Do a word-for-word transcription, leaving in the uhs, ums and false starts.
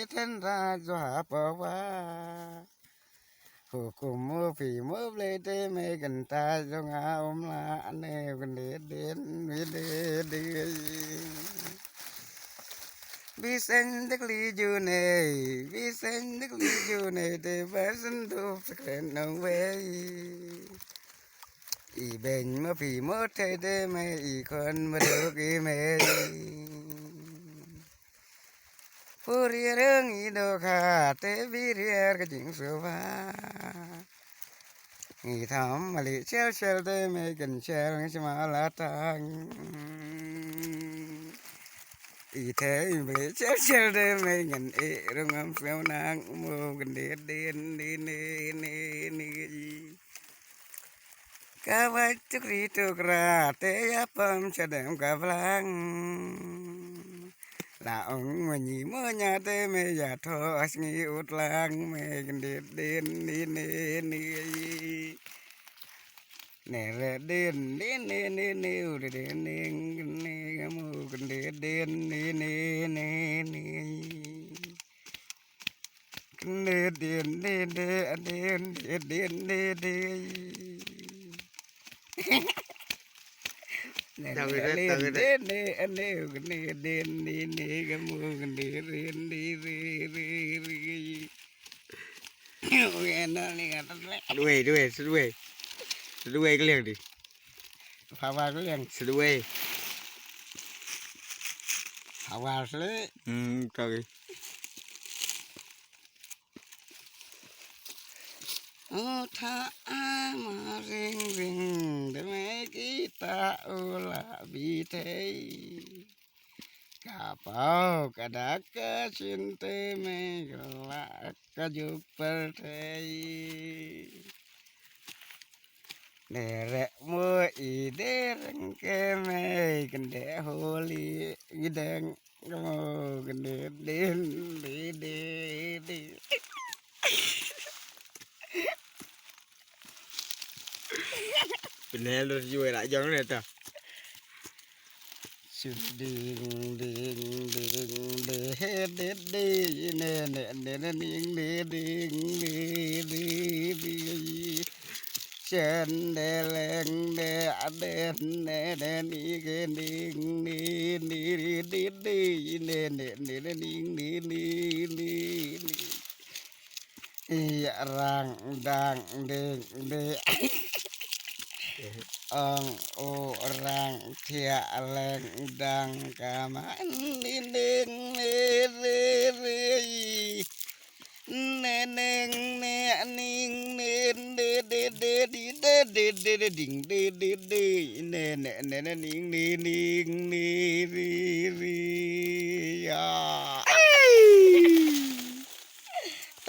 Tynrai jwa pawa. Hukum u phi mo Blei te me kynta jong nga um la ne kynde den mi de de. Bi seng dik li ju ne, bi seng dik li ju ne te ba sen du pekren nong wei. I beng mo phi mo te de me i kon ma du ki me. Purier ngi dohkha te birier ka jingsngewbha. Ngi tham mali chel chel te me kan chel ngi chma la tang. I te mali chel chel te me ngan e rung am sngewna mo kan de de ni ni ni ni. Ka wai tukri tukra te ya pam chadem ka blang. La ong mani mo nya te me ya tho asngi utlang me gendit din din din. Ne re din din din din din u din din din mu gendit din din din din. Din din din din din din din. Tahu kita, tahu kita. Duai, duai, seduai. Seduai keliang di. Phawa keliang. Seduai. Phawa sele. Hmm, kau. Utha a ma ring ring de me kita u la bi thei. Ka pau ka dak ka chinte me ka la ka juk per thei. Derek mo i dereng ke me kende holi gideng. Mo kende din di di di. Benar terus juga nak jong ni ta. Ding ding ding de de de ne ne ne ne ning de ding de de de. Chen de leng de de ne ne ni ke ding ni ni di di di ne ne ne ne ning ni ni ni ni. I rang dang ding di. Ong u rang thiah leng dang kama ni ding ni ri ri. Ne neng ne ning ne de de de di de de de de ding de de de ne ne ne ne ning ne ning ne ri ri ya.